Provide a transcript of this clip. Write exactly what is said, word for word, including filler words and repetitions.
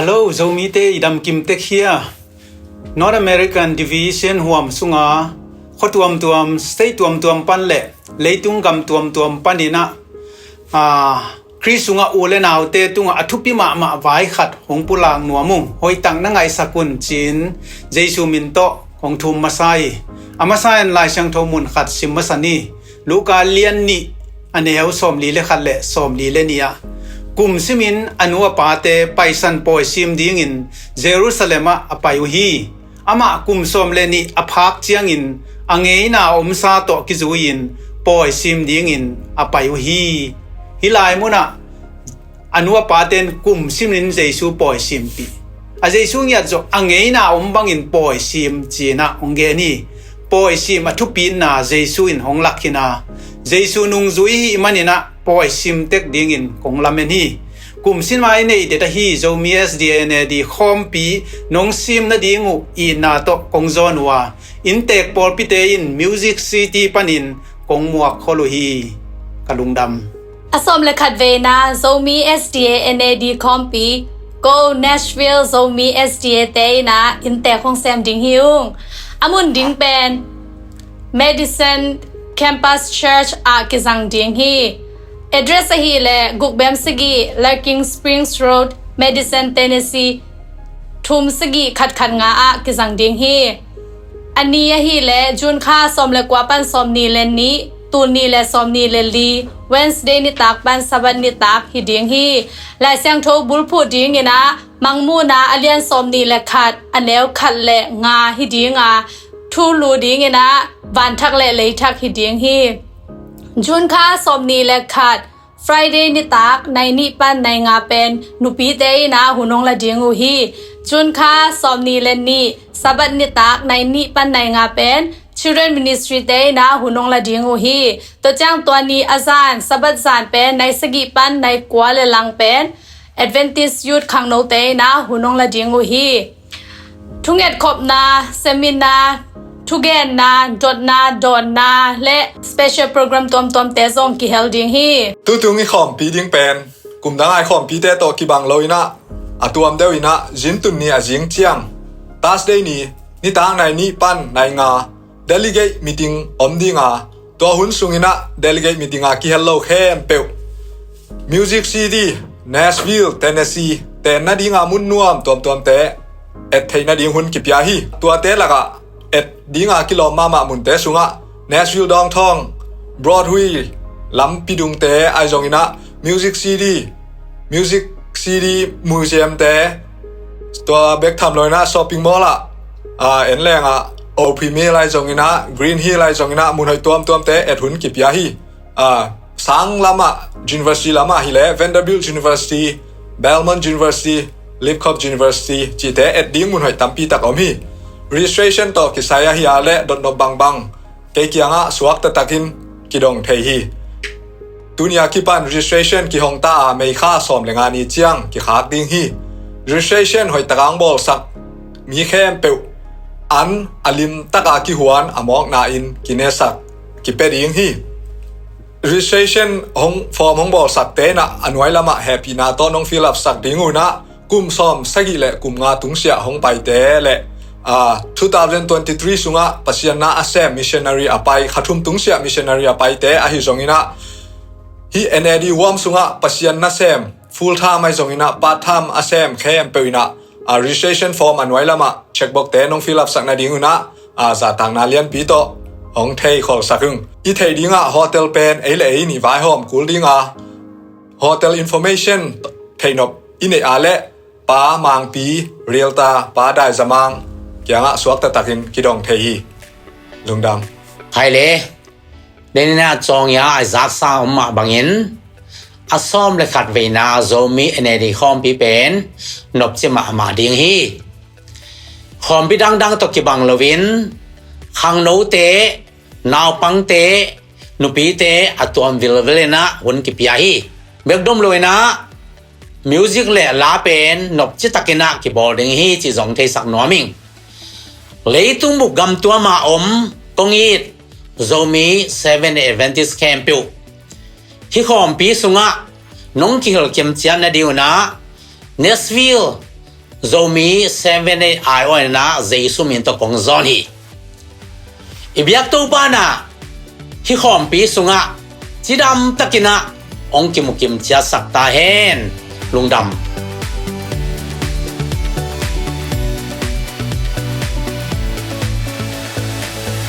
Hello, Zomite i damkim tek hia? North American Division huam sunga khua tuamtuam, state tuamtuam pan le leitung gam tuamtuam panin ah, ah, Khrist sungah u le naute tungah a thupi mahmah vai khat hong pulak nuam ung. Hoihtak na ngaihsak un ci-in Jesu min tawh kong thum masa hi. A masa in Lai Siangtho mun khat sim masa ni. Luka lian nih, a neu sawmli le khat le sawmli le nih ah, kum simin a nu a pate Paisan pawi sim dingin Jerusalem ah a pai uh hi. Amah kum sawm le nih a phak ciangin a ngeina omsa tawh kizui-in pawi sim dingin a pai uh hi. Hih lai munah a nu a paten kum simin Jesu pawi simpih. A Jesu ngiat zawh a ngeina om bangin pawi sim ci-in ah hong gen hi. Pawi sim a thupitna Jesu in hong lak hi a, Jesu nungzui i hih manin ah pawi sim tek dingin kong lamen hi. Kum sim a i neih det ahi Zomi S D A N A D khawmpi nong sim nading uh itna tawh kong zawn uh a, inntek pawlpite in Music City panin kong muak khol uh hi. Ka lungdam. A sawm le khat veina Zomi S D A N A D khawmpi, Go Nashville Zomi S D A te in ah inntek hong sem ding hi ung. A mun ding pen Madison Campus Church ah kizang ding hi. Address ahih leh guk bem sagih Larkin Springs Road, Madison, Tennessee, thum sagih khat khat nga ah kizang ding hi. A ni ahih leh June kha sawm le kua pan sawm nih le nih, tul nih le sawm nih le li, Wednesday nitak pan Sabbath nitak hi ding hi. Lai Siangtho bulphuh dingin ah Mangmuhna a lian sawm nih le khat, a neu khat le nga hi ding a, thulu dingin ah vanthak le leithak hi ding hi. June kha sawm nih le khat, Friday nitak nai nih pan nai nga pen nupite in ah hun hong la ding uh hi. June kha sawm nih le nih, Sabbath nitak nai nih pan nai nga pen Children Ministry te in ah hun hong la ding uh hi. Tua ciang tua ni a zan, Sabbath zan pen nai sagih pan nai kua le lang pen Adventist Youth khangnote in ah hun hong la ding uh hi. Thungetkhopna, seminar, thugenna, dotna, dawnna le special program tuamtuamte zong kihel ding hi. Tutung i khawmpi ding pen kum dang a i khawmpite tawh kibang lo in ah, a tuam deuh in ah zintun ni a zing ciang, Thursday ni, nitak nai nih pan nai nga, delegate meeting om ding a, tua hun sungin ah delegate meeting a kihel lo khempeuh Music City, Nashville, Tennessee tenna ding a mun nuam tuamtuamte et theih nading hun kipia hi. Tuate lakah et ding a kilawm mahmah munte sungah Nashville downtown, Broadway lampi dungte ahi zongin ah Music City, Music City Museum te, tua bek tham lo in ah shopping mall ah, ah, en leng ah Opry Mill ahi zongin ah, Green Hill ahi zongin ah, mun hoih tuamtuamte et hun kipia hi. Ah, sang lamah, University lamah hi leh Vanderbilt University, Belmont University, Lipscomb University cihte et ding mun hoih tampi tak om hi. Registration tawh kisai ahi a leh dotnop bangbang kei kiangah suak taktakin kidong thei hi. Tuni a kipan registration kihong ta a, May kha sawm le nga ni ciang kikhak ding hi. Registration hoih taka hong bawlsak mi khempeuh an a lim taka kihuan a mawkna in kinesak kipia ding hi. Registration hong, form hong bawlsakte in ah a nuai lamah hehpihna tawh nong fill up sak ding uh in ah, kum sawm sagih le kum nga tungsiah hong paite le, ah, two thousand twenty-three sungah Pasian na a sem missionary a pai, kha thum tungsiah missionary a paite ahi zongin ah, hih N A D huam sungah Pasian na sem full time ahi zongin ah part time a sem khempeuh in ah, ah, registration form a nuai lamah checkbox te nong fill up sak nading un ah, ah, zahtakna lianpi tawh hong thei khol sak ung. I theih dingah hotel pen ei le ei nih vaihawm kul ding a, hotel information theihnop i neih a leh Pa Mangpi, Realtor Pa Dai Za Mang kiangah suak taktakin kidong thei hi. Lungdam. Hai le, Denina Chawng ia a zaksa om mah bangin a sawm le khat veina Zomi N A D khawmpi pen nopci mahmah ding hi. Khawmpi dangdang tawh kibang loin khangnote, naupangte, nupite a tuam vilvel in ah hun kipia hi. Bek dom lo in ah music le la pen nopci takin ah kibawl ding hi cih zong theisak nuam ing. Leitung bup gamtuam a om kong it Zomi Seventh Day Adventist khempeuh, hih khawmpi sungah nong kihilhkim ciat nading un ah, Nashville, Zomi Seven Day Aiawh in ah Jesu min tawh kong zawn hi. I biak Topa in ah hih khawmpi sungah cidam takin ah hong kimukim ciatsak ta hen. Lungdam.